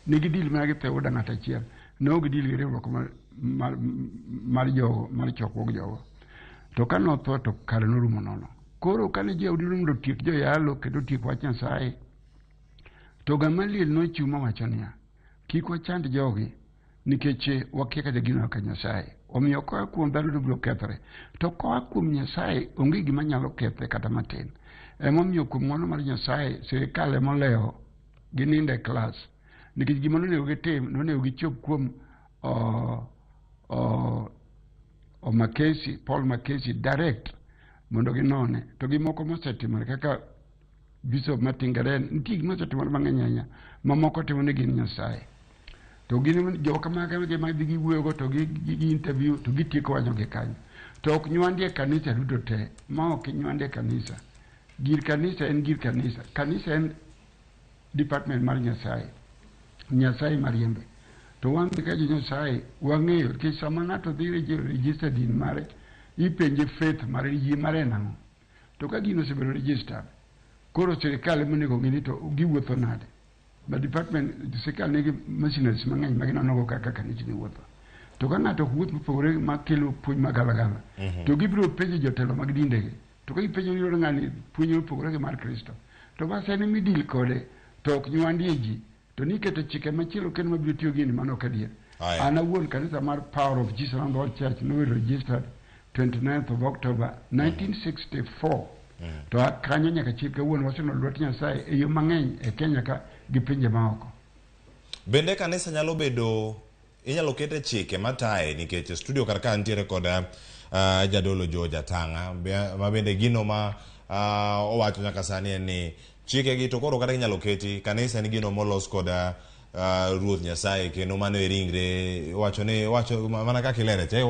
Ne gidil mana gi Theuda ng'ato achiel. Ne ok gidil gi riwruok mar, mar, mar jogo, mar chokruog jogo. To ka notho to kare norumo nono. Koro kane jo-Yahudi mondo otiek joyalo kendo otiek wach Nyasaye, to Gamaliel nochiw mawacho niya, kik wachand jogi nikech wakia kata gino ka Nyasaye. Omiyo koa kuom dhano to biro kethore. To koa kuom Nyasaye onge gima nyalo kethe kata matin. Emomiyo kuom ng'wono mar Nyasaye sirikal emolewo ginindo e klas. Nikech gima nonego gitim, nonego gichop kuom o, o, o Makesi, Paul Makesi direct mondo ginone. To gimoko mosetimore kaka Bishop Matingaren, nitie gik mosetimore mang'eny ahinya ma moko timo ni gin Nyasaye. To gin jok kamago ema dhi giwuoyogo to gi, gi, gi interview to gitieko wacho gi kanyo. To ok nywandi e kanisa duto te, ma ok nywandi e kanisa. Gir kanisa en gir kanisa. Kanisa en department mar Nyasaye. Nyasaye mariembe. To wan kaka jo Nyasaye wang'eyo nikech sama ng'ato dhi register din mare, ipenje faith mare, yie mare en ang'o. To ka gino osebedo registered, koro sirikal ema onego ng'e ni to giwuotho nade. Ma department, sirikal nigi machineries mang'eny ma ginonogo kaka kanisni wuotho. To ka ng'ato ok wuoth mopogore makelo puonj magalagala, to gibiro penjo jotelo mag dindegi. To ka gipenjo ni yudo ng'ani puonj mopogore gi mar Kristo, to bas en ema idil kode, to ok nywandie ji. To niketo chike machielo kendo mabiro tiyo gini mano ok adier. Aya. An awuon kanisa mar Power of Jesus and World Church nobedo registered 29th of October 1964. To a kanyo nyaka chil kawuono waseneno lwet Nyasaye e yo mang'eny e Kenya ka gi pinje maoko. Bende kanisa nyalo bedo inyalo kete chike mataye nikech e studio kar ka nitiere kod uh, jadolo George Atang'a ma bende gino ma uh, owacho nyaka sani en ni chikegi to koro kata inyalo keti kanisa en gino molos kod uh, Ruoth Nyasaye kendo mano e ringre wacho ni wacho mana kaka ilere cha iwacho